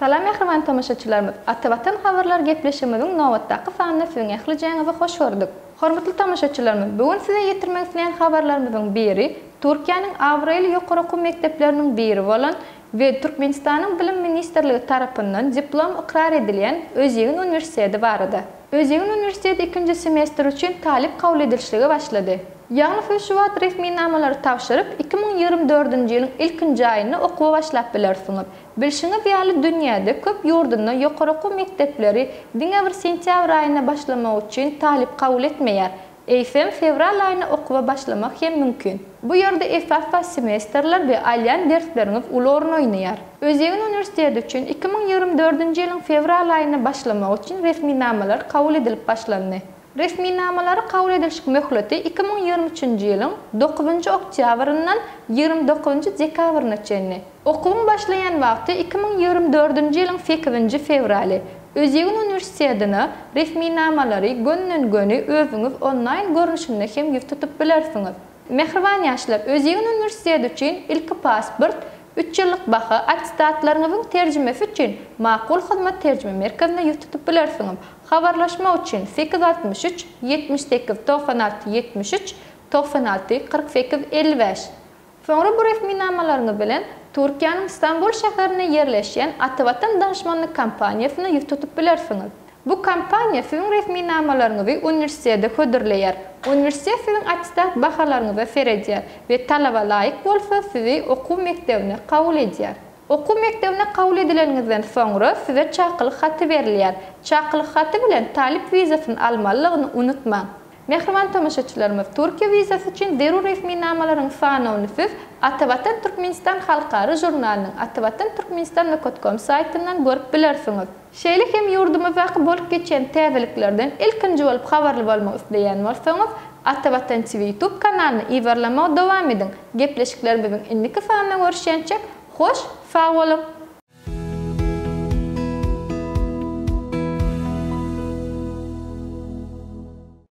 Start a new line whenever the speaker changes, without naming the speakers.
Salam mähriban tomaşaçylarymyz! Ata Watan habarlar gepleşigimiziň nobatdaky sanynda siziň ählijäňizi hoş gördük. Hormatly tomaşaçylarymyz, bu gün size ýetirmek isleýän habarlarymyzyň biri Türkiýäniň abraýly ýokary okuw mekdepleriniň biri bolan we Türkmenistanyň Bilim ministrligi tarapyndan diplom ykrar edilýän Özýegin uniwersiteti barada. Özýegin uniwersiteti ikinji semestr üçin talyp kabul edilişlige başlady. Ýagny siz şu wagt resminamalary tabşyryp, 2024-nji ýylyň ilkinji aýynda okuwa başlap bilersiňiz. Bilşiňiz ýaly dünýäde köp ýurdunda ýokary okuw mekdepleri diňe bir sentýabr aýynda başlamak üçin talyp kabul etmeýär. Eýsem, fewral aýynda okuwa başlamak hem mümkin. Bu ýerde esasda semestrler we alýan dersleriňiz uly orun oýnaýar. Özýegin uniwersiteti üçin 2024-nji ýylyň fewral aýynda başlamak üçin resminamalar kabul edilip başlandy. Resminamalary kabul edilşik möhleti 2023-nji ýylyň dokuzynjy oktýabryndan 29-njy dekabryna çenli. Okuwyň başlaýan wagty 2024-nji ýylyň sekizinji fewraly. Özýegin uniwersitetine resminamalary gönden-göni özüňiz onlaýn görnüşinde hem ýüz tutup bilersiňiz. Mähriban ýaşlar, Özýegin uniwersiteti üçin ilki pasport, üç ýyllyk baha, attestatlaryňyzyň terjimesi üçin Makul Hyzmat terjime merkezine ýüz tutup bilersiňiz. Habarlaşmak üçin 863 78 96 73 96 48 55. Soňra bu resminamalaryňyz bilen Türkiýäniň Stambul şäherinde ýerleşýän Atavatan danyşmanlyk kompaniýasyna ýüz tutup bilersiňiz. Bu kompaniýa siziň resminamalaryňyzy uniwersitete hödürleýär. Uniwersitet siziň attestat bahalaryňyza seredýär we talaba laýyk bolsa sizi okuw mekdebine kabul edýär. Okuw mekdebine kabul edileniňizden soňra size çakylyk haty berilýär. Çakylyk haty bilen talyp wizasyny almalydygyny unutmaň. Mähriban tomaşaçylarymyz, Türkiýe wizasy üçin zerur resminamalaryň sanawyny siz Atavatan Türkmenistan halkara žurnalynyň Atavatan Türkmenistan nokot kom saýtyndan görüp bilersiňiz. Şeýle hem ýurdumyzdaky bolup geçýän täzeliklerden ilkinji bolup habarly bolmak isleýän bolsaňyz, Atavatan TV YouTube kanalyny yzarlamagy dowam ediň! Gepleşiklerimiziň indiki sanynda görüşýänçäk, hoş sag boluň!